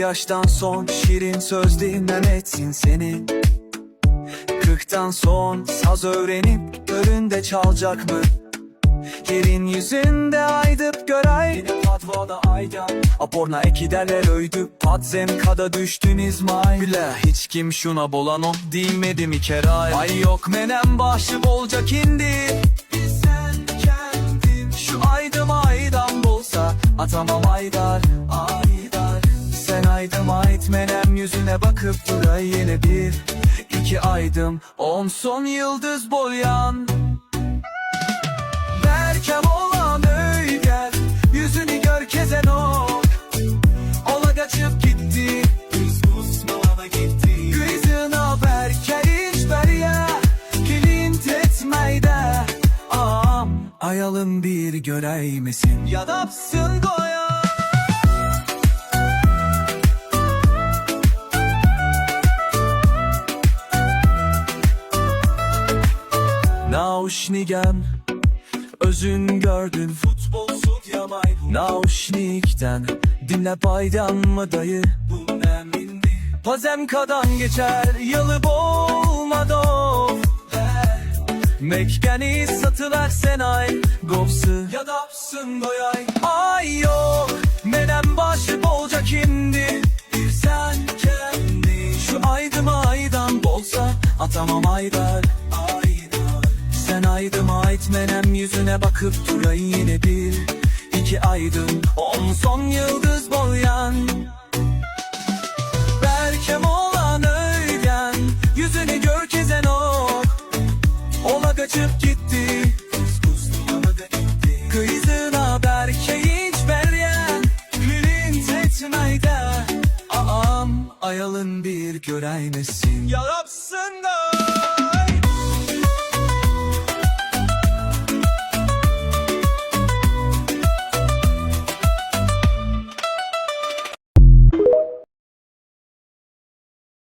yaştan son şirin söz dinlemetsin seni. Kırktan son saz öğrenip önünde çalacak mı? Yerin yüzünde aydıp göray. Yine patvada aydan Aporna eki derler öydü. Patzemkada düştün İzmay. Bile hiç kim şuna bolan o Değmedim ikeray. Ay yok menem başı bolca kindi. Sen kendin. Şu aydım aydan bolsa Atamam aydar aydar. Sen aydım ait menem yüzüne bakıp duray yine bir iki aydım on son yıldız bolyan. Berkem olan öyger Yüzünü gör kezen ok. Ola kaçıp gitti Kız kusmana gitti. Kızına berker hiç berya Kilint etmeyde. Ağam ayalım bir göreymesin. Yadapsın goya. Nauşnigen Özün gördün futbol yamay. Nauşnikten Dinle paydan mı dayı? Bu nemindi Pazemkadan geçer yalıp olmadı Mekkeni satıver senay Gopsı Yadapsın doyay. Ay yok Menem başı bolca kimdi? Bir sen kendi. Şu aydım aydan bolsa Atamam aydar. Aydar. Sen aydım ait menem yüzüne bakıp durayım yine bir iki aydın on son yıldız bolyan. Berkem olan öygen Yüzünü gör kezen ok. Ola kaçıp gitti. Kızına berke hiç beryen Lülint etmeyde. Ağam ayalın bir göreymesin. Yarapsın da.